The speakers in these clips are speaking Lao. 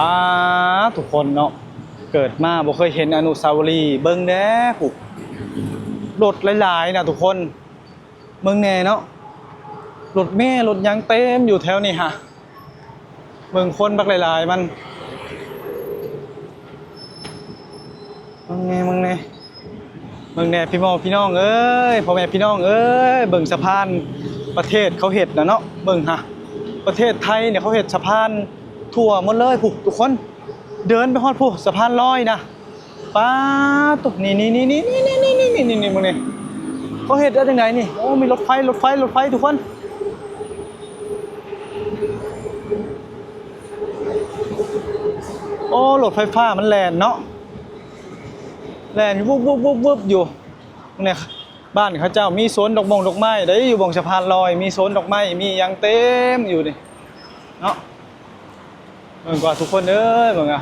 ອາ ທຸກຄົນເນາະ ເກີດມາບໍ່ເຄີຍເຫັນອະນຸສາວະລີ. ເບິ່ງແດ່ພຸ້ນ ລົດຫຼາຍໆນະທຸກຄົນ. ເບິ່ງແດ່ເນາະ ລົດເມ ລົດຫຍັງເຕັມຢູ່ແຖວນີ້ຫະ. ເບິ່ງຄົນບັກຫຼາຍໆ ມັນ ເບິ່ງແດ່ ເບິ່ງແດ່ ເບິ່ງແດ່ ພີ່ນ້ອງ ພີ່ນ້ອງເອີຍ ພໍ່ແມ່ພີ່ນ້ອງເອີຍ. ເບິ່ງສະພານປະເທດເຂົາເຮັດນະເນາະ. ເບິ່ງຫະ ປະເທດໄທນີ້ເຂົາເຮັດສະພານທົ່ວໝົດເລີຍພຸ້ນທຸກຄົນ. ເດີນໄປຮອດພຸ້ນ ສະພານລອຍນະ. ປາດໂທ້ ນີ້ໆໆໆ ເບິ່ງນີ້ ເຂົາເຮັດໄດ້ຈັ່ງໃດນີ້? ໂອ້ ມີລົດໄຟ ລົດໄຟ ລົດໄຟທຸກຄົນ. ໂອ້ ລົດໄຟຟ້າມັນແລ່ນເນາະ ແລ່ນວືບໆໆຢູ່. ນີ້ ບ້ານເຂົາເຈົ້າມີສວນດອກມົງດອກໄມ້ໄດ໋ ຢູ່ບ່ອນສະພານລອຍ ມີສວນດອກໄມ້ ມີຫຍັງເຕັມຢູ່ນີ້ເນາະ. ເບິ່ງກ່ອນທຸກຄົນເອີຍ ເບິ່ງອະ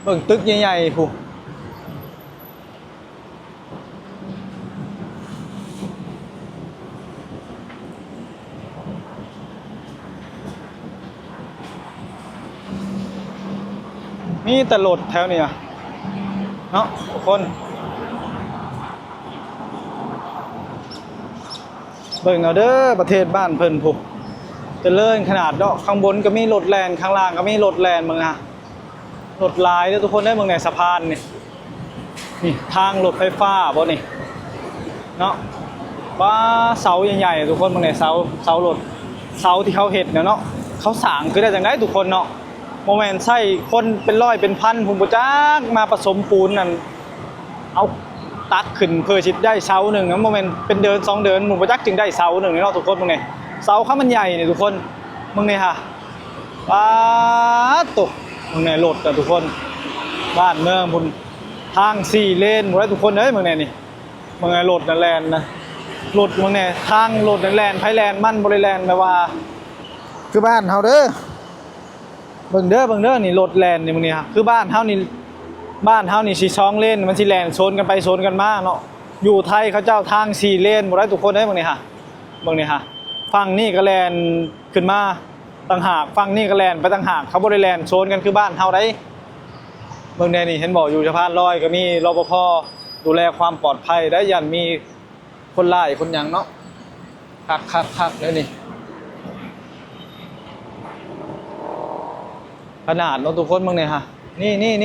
ເບິ່ງຕຶກໃຫຍ່ໆພຸ້ນ. ມີແຕ່ລົດແຖວນີ້ນະເນາະທຸກຄົນ. ເບິ່ງເອົາເດີ ປະເທດບ້ານເພິ່ນພຸ້ນ ຈະເລີນຂະໜາດເນາະ. ຂ້າງບົນກໍມີລົດແລ່ນ ຂ້າງລ່າງກໍມີລົດແລ່ນ. ເບິ່ງນະ ລົດຫຼາຍເດີທຸກຄົນເດີ. ເບິ່ງແດ່ ສະພານນີ້ ນີ້ທາງລົດໄຟຟ້າບໍ່ນີ້ເນາະ. ວ້າ ເສົາໃຫຍ່ໆ ທຸກຄົນ. ເບິ່ງແດ່ ເສົາ ເສົາລົດ ເສົາທີ່ເຂົາເຮັດນະເນາະ. ເຂົາສ້າງຂຶ້ນໄດ້ຈັ່ງໃດທຸກຄົນເນາະ? ບໍ່ແມ່ນໃຊ້ຄົນເປັນຮ້ອຍເປັນພັນພຸ້ນ ບໍ່ຈັກມາປະສົມປູນນັ້ນ ເອົາຕັກຂຶ້ນເພື່ອຊິໄດ້ເສົາໜຶ່ງ. ມັນບໍ່ແມ່ນເປັນເດືອນສອງເດືອນພຸ້ນ ບໍ່ຈັກຈຶ່ງໄດ້ເສົາໜຶ່ງເນາະທຸກຄົນ. ເບິ່ງແດ່ ເສົາຄຳມັນໃຫຍ່ນີ້ທຸກຄົນ. ເບິ່ງນີ້ຫະ ປາດໂທ້ ເບິ່ງແດ່ ລົດນະທຸກຄົນ. ບ້ານເມືອງພຸ້ນ ທາງສີ່ເລນພຸ້ນເດ້ທຸກຄົນເອີຍ. ເບິ່ງແດ່ນີ້ ເບິ່ງແດ່ ລົດນະແລ່ນນະ ລົດ ເບິ່ງແດ່ ທາງລົດນະແລ່ນໃຜແລ່ນມັນ ບໍ່ໄດ້ແລ່ນແບບວ່າຄືບ້ານເຮົາເດີ. ເບິ່ງເດີ ເບິ່ງເດີ ນີ້ລົດແລ່ນນີ້ ມື້ນີ້ ຄືບ້ານເຮົານີ້ ບ້ານເຮົານີ້ຊິສອງເລນ ມັນຊິແລ່ນສວນກັນໄປສວນກັນມາເນາະ. ຢູ່ໄທເຂົາເຈົ້າທາງສີ່ເລນພຸ້ນເດ້ທຸກຄົນເອີຍ. ເບິ່ງນີ້ຫະ ເບິ່ງນີ້ຫະ ຝັ່ງນີ້ກໍແລ່ນຂຶ້ນມາຕ່າງຫາກ ຝັ່ງນີ້ກໍແລ່ນໄປຕ່າງຫາກ ເຂົາບໍ່ໄດ້ແລ່ນສວນກັນຄືບ້ານເຮົາໃດ. ເບິ່ງແດ່ນີ້ ເຫັນບໍ່ ຢູ່ສະພານລອຍກໍມີ ລປພ ດູແລຄວາມປອດໄພໄດ໋ ຢ້ານມີ ຄົນຮ້າຍຄົນຫຍັງເນາະ. ຄັກໆໆເດ້ນີ້ ຂະໜາດເນາະທຸກຄົນ. ເບິ່ງແດ່ຫະ ນີ້ໆໆ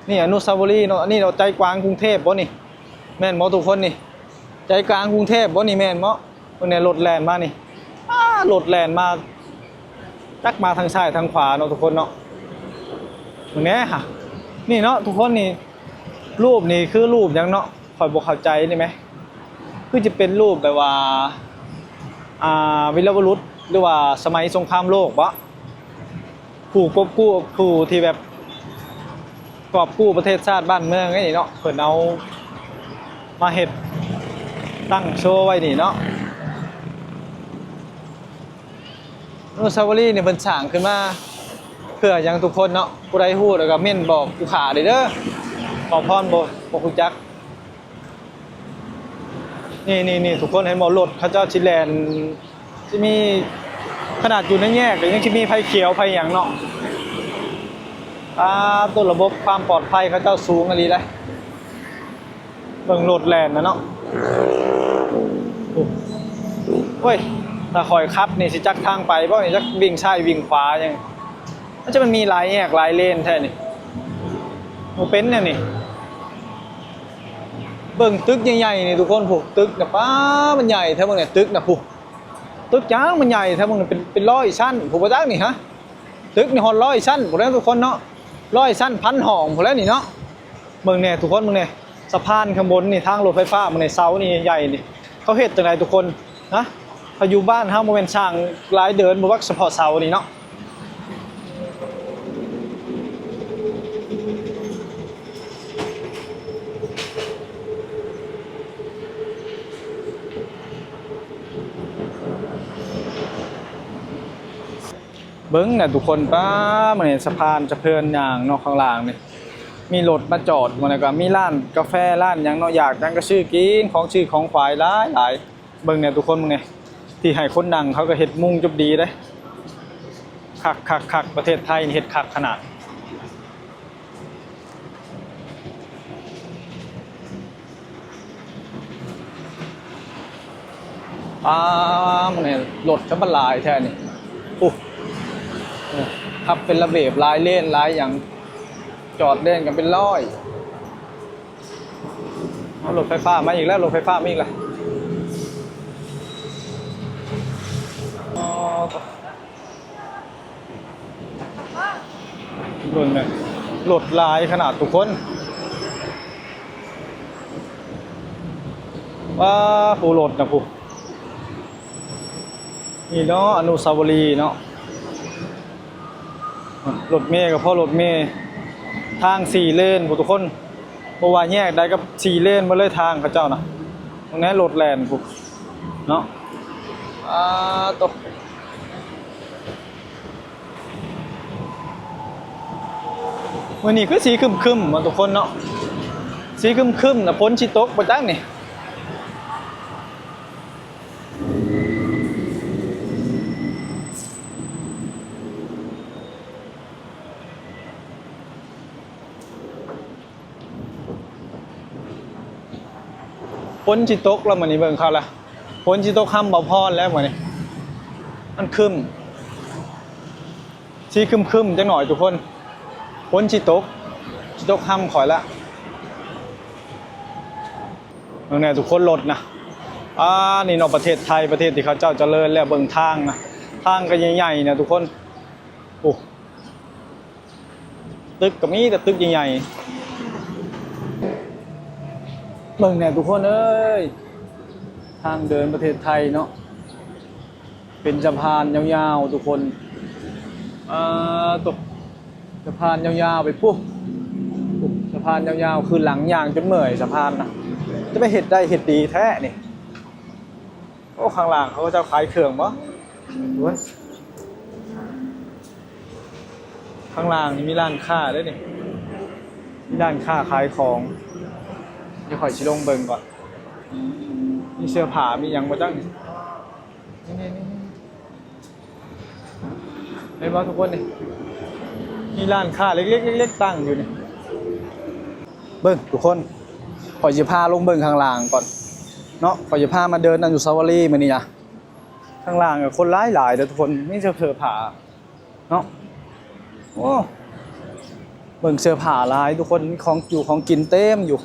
ໆ ນີ້ອະນຸສາວະລີເນາະ. ອັນນີ້ເນາະ ໃຈກວາງກຸງເທບບໍ່ນີ້? ແມ່ນບໍ່ທຸກຄົນນີ້? ໃຈກາງກຸງເທບບໍ່ນີ້? ແມ່ນບໍ່? ເບິ່ງແດ່ ລົດແລ່ນມານີ້ ອ້າ ລົດແລ່ນມາ ຈັກມາທາງຊ້າຍທາງຂວາເນາະທຸກຄົນເນາະ. ເບິ່ງແດ່ຫະ ນີ້ເນາະທຸກຄົນນີ້ ຮູບນີ້ຄືຮູບຫຍັງເນາະ? ຂ້ອຍບໍ່ເຂົ້າໃຈນີ້ແມ ຄືຈະເປັນຮູບແບບວ່າ ອ່າ ວີລະບຸລຸດ ຫຼືວ່າສະໄໝສົງຄາມໂລກບໍ? ຜູ້ກົບກູ້ ຜູ້ທີ່ແບບກອບກູ້ປະເທດຊາດບ້ານເມືອງນີ້ເນາະ ເພິ່ນເອົາມາເຮັດຕັ້ງໂຊໄວ້ນີ້ເນາະ. ອະນຸສາວະລີນີ້ເພິ່ນສ້າງຂຶ້ນມາເພື່ອຫຍັງທຸກຄົນເນາະ? ຜູ້ໃດຮູ້ແລ້ວກໍເມັ້ນບອກຜູ້ຂ້າໄດ້ເດີ. ຂໍພອນບໍ່ ບໍ່ຮູ້ຈັກ. ນີ້ໆໆ ທຸກຄົນເຫັນບໍ່? ລົດເຂົາເຈົ້າຊິແລ່ນ ຊິມີ ຂະໜາດຢູ່ໃນແຍກກໍຍັງຊິມີໄຟຂຽວໄຟຫຍັງເນາະ. ອ່າ ໂຕລະບົບຄວາມປອດໄພເຂົາເຈົ້າສູງອີ່ຫຼີເດ້. ເບິ່ງລົດແລ່ນນະເນາະ. ໂອ້ຍ ຖ້າຂ້ອຍຂັບນີ້ຊິຈັກທາງໄປບໍ່ນີ້? ຈັກວິ່ງຊ້າຍວິ່ງຂວາຫຍັງ. ມັນຈະ ມັນມີຫຼາຍແຍກຫຼາຍເລນແທ້ນີ້. ບໍ່ເປັນແນວນີ້. ເບິ່ງຕຶກໃຫຍ່ໆນີ້ທຸກຄົນ ພວກຕຶກນະ ປ້າ ມັນໃຫຍ່ແທ້. ເບິ່ງແດ່ ຕຶກນະ ຜູ້ ຕຶກຫຍັງມັນໃຫຍ່ແທ້? ເບິ່ງ ເປັນ ເປັນຮ້ອຍຊັ້ນ ຜູ້ບໍ່ຈັກນີ້ຫະ. ຕຶກນີ້ຮອດຮ້ອຍຊັ້ນພຸ້ນແຫຼະທຸກຄົນເນາະ. ຮ້ອຍຊັ້ນ ພັນຫ້ອງພຸ້ນແຫຼະນີ້ເນາະ. ເບິ່ງແດ່ທຸກຄົນ ເບິ່ງແດ່ ສະພານຂ້າງບົນນີ້ ທາງລົດໄຟຟ້າ ເບິ່ງແດ່ ເສົານີ້ໃຫຍ່ໆນີ້ ເຂົາເຮັດຈັ່ງໃດທຸກຄົນ? ຮະ ຖ້າຢູ່ບ້ານເຮົາບໍ່ແມ່ນສ້າງຫຼາຍເດີນບໍ່ ບັກສະເພາະເສົານີ້ເນາະ. ເບິ່ງນະທຸກຄົນ ປ້າ ມື້ນີ້ສະພານສະເພືອນຍ່າງເນາະ ຂ້າງລ່າງນີ້ ມີລົດມາຈອດ ມື້ນີ້ກໍມີຮ້ານກາແຟ ຮ້ານຫຍັງເນາະ ຢາກຫຍັງກໍຊື້ກິນ ຂອງຊື້ຂອງຂວາຍຫຼາຍໆ. ເບິ່ງແດ່ທຸກຄົນ ເບິ່ງແດ່ ທີ່ໃຫ້ຄົນນັ່ງ ເຂົາກໍເຮັດມຸງຈົບດີເດ້. ຄັກໆໆ ປະເທດໄທນີ້ເຮັດຄັກຂະໜາດ. ອ້າ ມັນນີ້ລົດຈະມາຫຼາຍແທ້ນີ້. ໂອ້ ຂັບເປັນລະບຽບ ຫຼາຍເລນຫຼາຍຫຍັງ ຈອດເລນກັນເປັນຮ້ອຍ. ເອົາ ລົດໄຟຟ້າມາອີກແລ້ວ ລົດໄຟຟ້າມາອີກແລ້ວ. ອໍ ເບິ່ງແນ່ ລົດຫຼາຍຂະໜາດທຸກຄົນ. ວ້າ ຜູ້ລົດນະຜູ້ ນີ້ເນາະ ອະນຸສາວະລີເນາະ. ລົດເມກໍພໍລົດເມ ທາງສີ່ເລນພຸ້ນທຸກຄົນ. ບໍ່ວ່າແຍກໃດກໍສີ່ເລນໝົດເລີຍທາງເຂົາເຈົ້ານະ. ເບິ່ງແນ່ ລົດແລ່ນພຸ້ນເນາະ. ອາ ຕົກ ມື້ນີ້ຄືສີຄຶ້ມໆ ເນາະທຸກຄົນເນາະ. ສີຄຶ້ມໆ ນະ ຝົນຊິຕົກບໍ່ຈັກນີ້. ຝົນຊິຕົກແລ້ວມື້ນີ້ ເບິ່ງເຂົ້າລະ ຝົນຊິຕົກຮ່ຳບໍ່ພອນແລ້ວມື້ນີ້. ມັນຄຶ້ມ ຊິຄຶ້ມໆ ຈັກໜ້ອຍທຸກຄົນ. ຝົນຊິຕົກ ຊິຕົກຮ່ຳຂ້ອຍລະ. ເບິ່ງແນ່ທຸກຄົນ ລົດນະ. ອາ ນີ້ເນາະ ປະເທດໄທ ປະເທດທີ່ເຂົາເຈົ້າຈະເລີນແລ້ວ. ເບິ່ງທາງນະ ທາງກໍໃຫຍ່ໆ ນະທຸກຄົນ. ໂອ້ ຕຶກກໍມີແຕ່ຕຶກໃຫຍ່ໆ. ເບິ່ງແນ່ທຸກຄົນເອີຍ ທາງເດີນປະເທດໄທເນາະ ເປັນສະພານຍາວໆ ທຸກຄົນ. ອາ ຕົກ ສະພານຍາວໆ ໄປພຸ້ນ ສະພານຍາວໆ ຄືຫຼັງຍ່າງຈົນເມື່ອຍສະພານນະ. ຈະໄປເຮັດໄດ້ເຮັດດີແທ້ນີ້. ໂອ້ ຂ້າງລ່າງເຂົາເຈົ້າຂາຍເຄື່ອງບໍ່? ໂອ້ຍ ຂ້າງລ່າງນີ້ມີຮ້ານຄ້າເດ້ນີ້ ມີຮ້ານຄ້າຂາຍຂອງ. ດຽວຂ້ອຍຊິລົງເບິ່ງກ່ອນ ມີເສື້ອຜ້າມີຫຍັງບໍ່ຈັກນີ້. ນີ້ໆ ເຫັນບໍ່ທຸກຄົນນີ້ ມີຮ້ານຄ້າເລັກໆໆ ຕັ້ງຢູ່ນີ້. ເບິ່ງທຸກຄົນ ຂ້ອຍຊິພາລົງເບິ່ງຂ້າງລ່າງກ່ອນເນາະ. ຂ້ອຍຊິພາມາເດີນອະນຸສາວະລີມື້ນີ້ນະ. ຂ້າງລ່າງກໍຄົນຫຼາຍໆ ເດີທຸກຄົນ ມີແຕ່ເສື້ອຜ້າເນາະ. ໂອ້ ເບິ່ງເສື້ອຜ້າຫຼາຍທຸກຄົນ ມີຂອງຢູ່ຂອງກິນເຕັມຢູ່.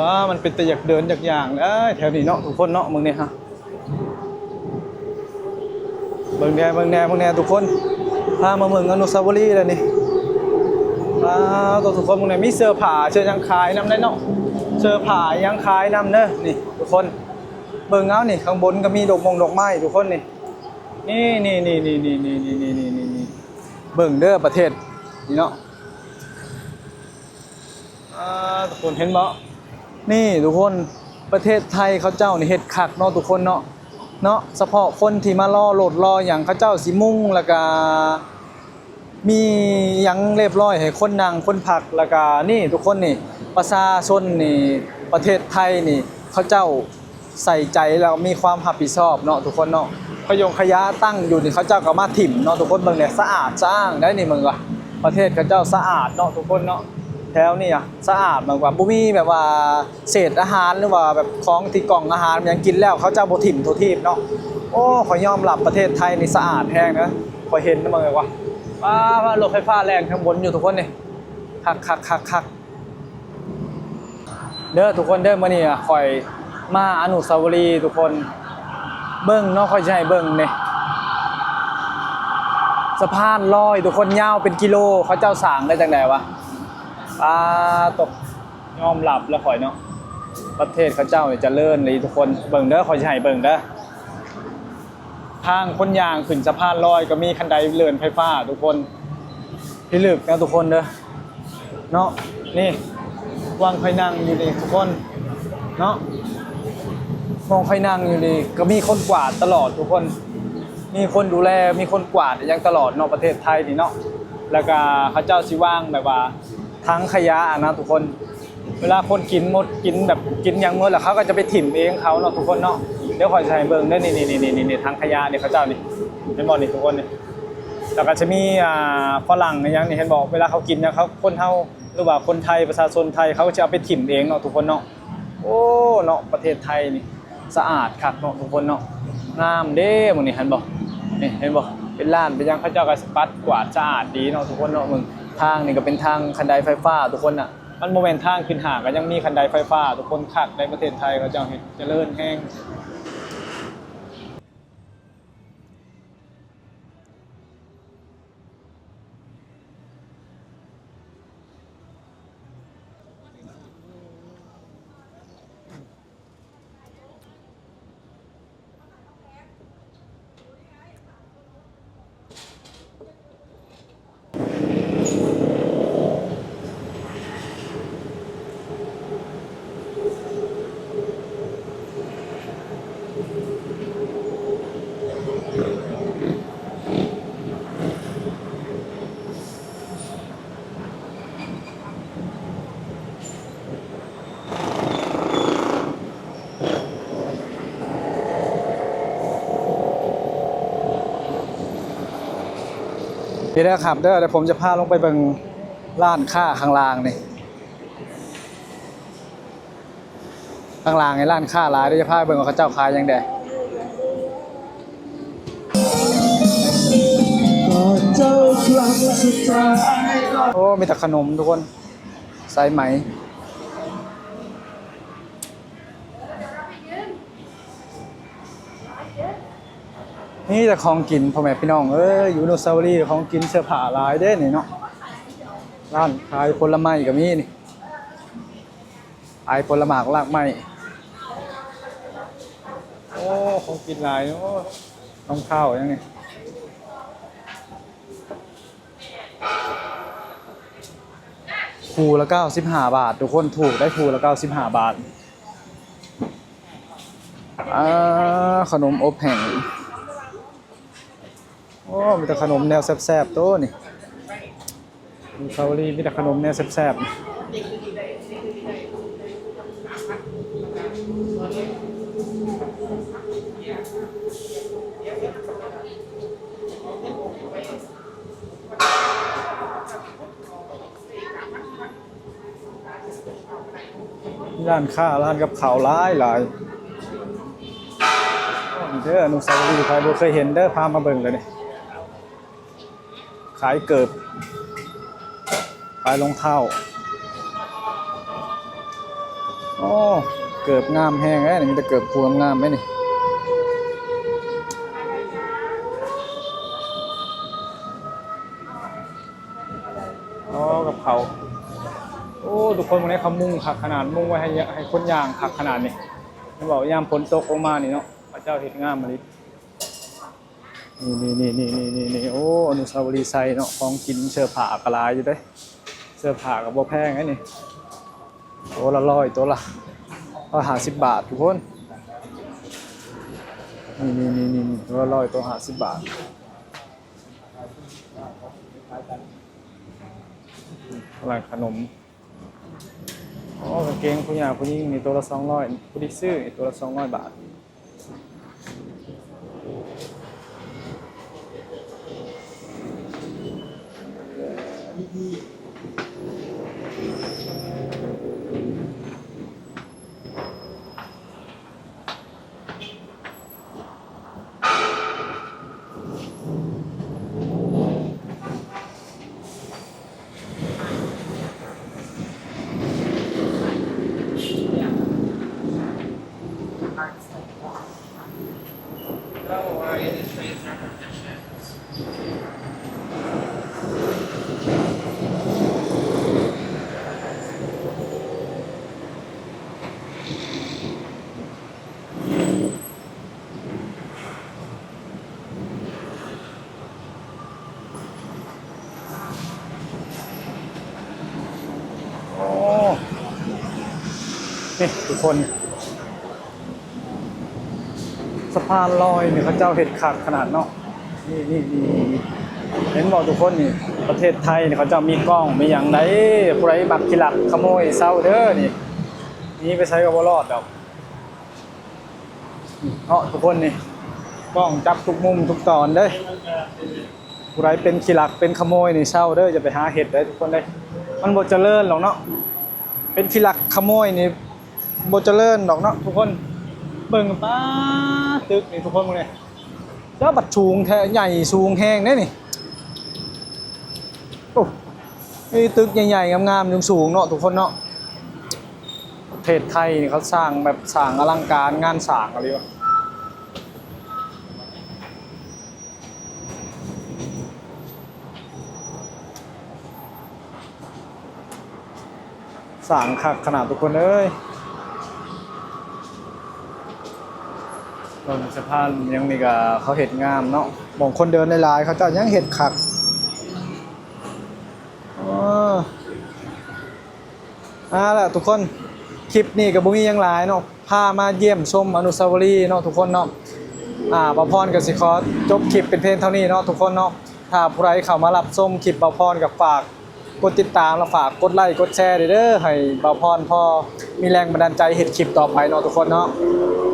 ວ້າ ມັນເປັນຕາຢາກເດີນຢາກຍ່າງເດ້ແຖວນີ້ເນາະທຸກຄົນເນາະ. ເບິ່ງແນ່ ເບິ່ງແນ່ ເບິ່ງແນ່ ເບິ່ງແນ່ທຸກຄົນ ພາມາເບິ່ງອະນຸສາວະລີແລ້ວນີ້. ວ້າ ທຸກຄົນເບິ່ງແນ່ ມີເສື້ອຜ້າເສື້ອຫຍັງຂາຍນຳໄດ໋ເນາະ ເສື້ອຜ້າຫຍັງຂາຍນຳເດີນີ້ທຸກຄົນ. ເບິ່ງເອົານີ້ ຂ້າງບົນກໍມີດອກມົງດອກໄມ້ທຸກຄົນນີ້. ນີ້ໆ ເບິ່ງເດີປະເທດນີ້ເນາະ. ອ່າ ທຸກຄົນເຫັນບໍ່? ນີ້ທຸກຄົນ ປະເທດໄທເຂົາເຈົ້ານີ້ເຮັດຄັກເນາະທຸກຄົນເນາະ ເນາະ ສະເພາະຄົນທີ່ມາລໍລົດລໍຫຍັງ ເຂົາເຈົ້າຊິມຸງ ແລ້ວກະມີຫຍັງຮຽບຮ້ອຍໃຫ້ຄົນນັ່ງຄົນພັກ. ແລ້ວກະນີ້ທຸກຄົນນີ້ ປະຊາຊົນນີ້ ປະເທດໄທນີ້ ເຂົາເຈົ້າ ໃສ່ໃຈແລ້ວມີຄວາມຮັບຜິດຊອບເນາະທຸກຄົນເນາະ. ຂະຢົງຂະຢະຕັ້ງຢູ່ນີ້ ເຂົາເຈົ້າກໍມາຖິ້ມເນາະທຸກຄົນ. ເບິ່ງແດ່ ສະອາດສະອ້າງໄດ໋ນີ້ ເບິ່ງວ່າປະເທດເຂົາເຈົ້າສະອາດເນາະທຸກຄົນເນາະ. ແຖວນີ້ອະສະອາດ ເບິ່ງວ່າບໍ່ມີແບບວ່າເສດອາຫານ ຫຼືວ່າແບບຂອງທີ່ກ່ອງອາຫານຫຍັງກິນແລ້ວ ເຂົາເຈົ້າບໍ່ຖິ້ມທົ່ວທີບເນາະ. ໂອ້ ຂ້ອຍຍອມຮັບປະເທດໄທນີ້ສະອາດແຮງເດີ ຂ້ອຍເຫັນເບິ່ງວ່າ ປ້າ ລົດໄຟຟ້າແລ່ນຂ້າງບົນຢູ່ທຸກຄົນນີ້ ຄັກໆໆໆ. ເດີທຸກຄົນເດີ ມື້ນີ້ຂ້ອຍມາອະນຸສາວະລີທຸກຄົນ ເບິ່ງເນາະ ຂ້ອຍຊິໃຫ້ເບິ່ງນີ້ ສະພານລອຍທຸກຄົນ ຍາວເປັນກິໂລ ເຂົາເຈົ້າສ້າງໄດ້ຈັ່ງໃດວະ? ປາຕົກ ຍອມຮັບແລ້ວຂ້ອຍເນາະ ປະເທດເຂົາເຈົ້ານີ້ຈະເລີນອີ່ຫຼີທຸກຄົນ. ເບິ່ງເດີ ຂ້ອຍຊິໃຫ້ເບິ່ງເດີ. ທາງຄົນຍ່າງຂຶ້ນສະພານລອຍກໍມີຄັນໄດເລື່ອນໄຟຟ້າທຸກຄົນ ພິລຶກນະທຸກຄົນເດີເນາະ. ນີ້ ບ່ອນຂ້ອຍນັ່ງຢູ່ນີ້ທຸກຄົນເນາະ ບ່ອນຂ້ອຍນັ່ງຢູ່ນີ້ກໍມີຄົນກວາດຕະຫຼອດທຸກຄົນ ມີຄົນດູແລ ມີຄົນກວາດອີ່ຫຍັງຕະຫຼອດເນາະ ປະເທດໄທນີ້ເນາະ. ແລ້ວກະເຂົາເຈົ້າຊິວາງແບບວ່າ ຖັງຂະຫຍະນະທຸກຄົນ ເວລາຄົນກິນໝົດ ກິນແບບ ກິນຫຍັງໝົດແລ້ວ ເຂົາກໍຈະໄປຖິ້ມເອງເຂົາເນາະທຸກຄົນເນາະ. ດຽວຂ້ອຍຊິໃຫ້ເບິ່ງເດີ ນີ້ໆໆໆ ຖັງຂະຫຍະນີ້ ເຂົາເຈົ້ານີ້ ເຫັນບໍ່ນີ້ທຸກຄົນນີ້. ແລ້ວກໍຈະມີ ອ່າ ຝຣັ່ງອີຫຍັງນີ້ ເຫັນບໍ່ ເວລາເຂົາກິນຫຍັງ ເຂົາ ຄົນເຮົາ ຫຼືວ່າຄົນໄທ ປະຊາຊົນໄທ ເຂົາກໍຈະເອົາໄປຖິ້ມເອງເນາະທຸກຄົນເນາະ. ໂອ້ ເນາະ ປະເທດໄທນີ້ສະອາດຄັກເນາະທຸກຄົນເນາະ. ງາມເດ້ ໝ່ອງນີ້ ເຫັນບໍ່ ນີ້ ເຫັນບໍ່ ເປັນຮ້ານເປັນຫຍັງ ເຂົາເຈົ້າກໍປັດກວາດສະອາດດີເນາະທຸກຄົນເນາະ. ເບິ່ງ ທາງນີ້ກໍເປັນທາງຄັນໄດໄຟຟ້າທຸກຄົນນະ. ມັນບໍ່ແມ່ນທາງຂຶ້ນຫ້າງ ກໍຍັງມີຄັນໄດໄຟຟ້າທຸກຄົນ. ຄັກໃດ ປະເທດໄທເຂົາເຈົ້າເຮັດຈະເລີນແຮງ. ນີ້เด้อครับเด้อ เดี๋ยวผมจะพาลงไปเบิ่งร้านค้าข้างล่างนี่ ข้างล่างนี่ร้านค้าหลาย เดี๋ยวจะพาไปเบิ่งว่าเขาเจ้าขายหยังแด่. โอ้ มีแต่ขนมทุกคน สายไหม มีแต่ของกิน พ่อแม่พี่น้องเอ้ย อยู่อนุสาวรีย์ ของกินเสื้อผ้าหลายเด้นี่เนาะ ร้านขายผลไม้ก็มีนี่ ขายผลหมากรากไม้ โอ้ ของกินหลาย โอ้ รองเท้าหยังนี่ คู่ละเก้าสิบห้าบาททุกคน ถูกได้คู่ละเก้าสิบห้าบาท. อ่า ขนมอบแห้ง โอ้ มีแต่ขนมแนวแซ่บๆ โตนี่ อนุสาวรีย์มีแต่ขนมแนวแซ่บๆ. ร้านค้า ร้านกับข้าวหลายหลาย นี่เด้อ อนุสาวรีย์ ใครบ่เคยเห็นเด้อ พามาเบิ่งเลยนี่ ขายเกิบ ขายรองเท้า โอ้ เกิบงามแฮงเด้นี่ มีแต่เกิบคู่งามๆ เด้นี่ อ๋อ กับข้าว โอ้ ทุกคน มื้อนี้เขามุงคักขนาด มุงไว้ให้ ให้คนย่างคักขนาดนี้ เห็นบ่ ยามฝนตกลงมานี่เนาะ เขาเจ้าเฮ็ดงามอีหลี นี่ๆๆ โอ้ อนุสาวรีย์ไซเนาะ ของกิน เสื้อผ้าก็หลายอยู่เด้ เสื้อผ้าก็บ่แพงเด้นี่ ตัวละร้อย ตัวละร้อยห้าสิบบาททุกคน นี่ๆๆๆ ตัวละร้อย ตัวห้าสิบบาท ร้านขนม อ๋อ กางเกงผู้หญิง ผู้หญิงนี่ตัวละสองร้อย ผู้ที่ซื้อนี่ตัวละสองร้อยบาท. โอ้ นี่ทุกคน สะพานลอยนี่เขาเจ้าเฮ็ดคักขนาดเนาะ นี่ๆ ເຫັນບໍ່ທຸກຄົນນີ້ ປະເທດໄທນີ້ເຂົາເຈົ້າມີກ້ອງມີຫຍັງໃດ໋ ຜູ້ໃດມັກຂີ້ລັກຂະໂມຍເຊົາເດີນີ້ ໜີໄປໃສກໍບໍ່ລອດດອກເນາະທຸກຄົນນີ້ ກ້ອງຈັບທຸກມຸມທຸກຕອນເດີ. ຜູ້ໃດເປັນຂີ້ລັກເປັນຂະໂມຍນີ້ເຊົາເດີ ຢ່າໄປຫາເຮັດເດີທຸກຄົນເດີ ມັນບໍ່ຈະເລີນດອກເນາະ ເປັນຂີ້ລັກຂະໂມຍນີ້ບໍ່ຈະເລີນດອກເນາະທຸກຄົນ. ເບິ່ງປ້າ ຕຶກນີ້ທຸກຄົນເບິ່ງນີ້ ແລ້ວບັດສູງແທ້ ໃຫຍ່ສູງແຮງເດ້ນີ້ ໂອ້ ມີຕຶກໃຫຍ່ໆງາມໆສູງໆເນາະທຸກຄົນເນາະ. ປະເທດໄທນີ້ເຂົາສ້າງແບບ ສ້າງອະລັງການງານສ້າງອີ່ຫຼີວ່າ ສ້າງຄັກຂະໜາດທຸກຄົນເອີຍ. ເບິ່ງສະພານຫຍັງນີ້ກະເຂົາເຮັດງາມເນາະ ໝ່ອງຄົນເດີນຫຼາຍໆ ເຂົາເຈົ້າຍັງເຮັດຄັກ. ເອີ ເອົາລະທຸກຄົນ ຄລິບນີ້ກໍບໍ່ມີຫຍັງຫຼາຍເນາະ ພາມາຢ້ຽມຊົມອະນຸສາວະຣີເນາະທຸກຄົນເນາະ. ອາ ບ່າວພອນກໍຊິຂໍຈົບຄລິບເປັນພຽງເທົ່ານີ້ເນາະທຸກຄົນເນາະ. ຖ້າຜູ້ໃດເຂົ້າມາຮັບຊົມຄລິບບ່າວພອນກໍຝາກກົດຕິດຕາມ ແລະ ຝາກກົດໄລກົດແຊເດີ ໃຫ້ບ່າວພອນພໍມີແຮງບັນດານໃຈເຮັດຄລິບຕໍ່ໄປເນາະທຸກຄົນເນາະ.